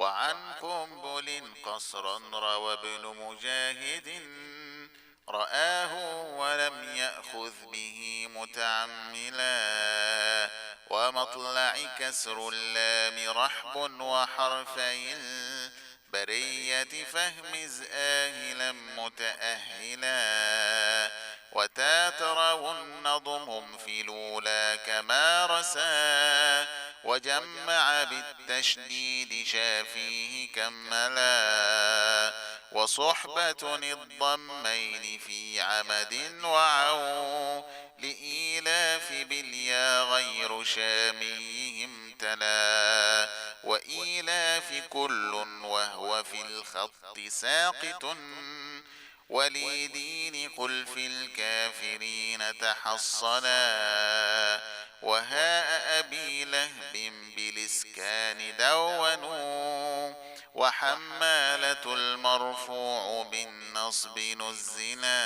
وعن قنبل قصرا روى ابن مجاهد، رآه ولم يأخذ به متعملا. ومطلع كسر اللام رحب وحرفي البرية فهمز آهلا متأهلا. وتاترون نظمهم في الأولى كما رسا، وجمع بالتشديد شافيه كملا. وصحبة الضمين في عمد وعو، لإيلاف باليا غير شاميهم تلا. وإيلاف كل وهو في الخط ساقط، ولدين قل في الكافرين تحصلا. وهاء أبي لهب بالإسكان دونوا، وحمالة المرفوع بالنصب نزلا.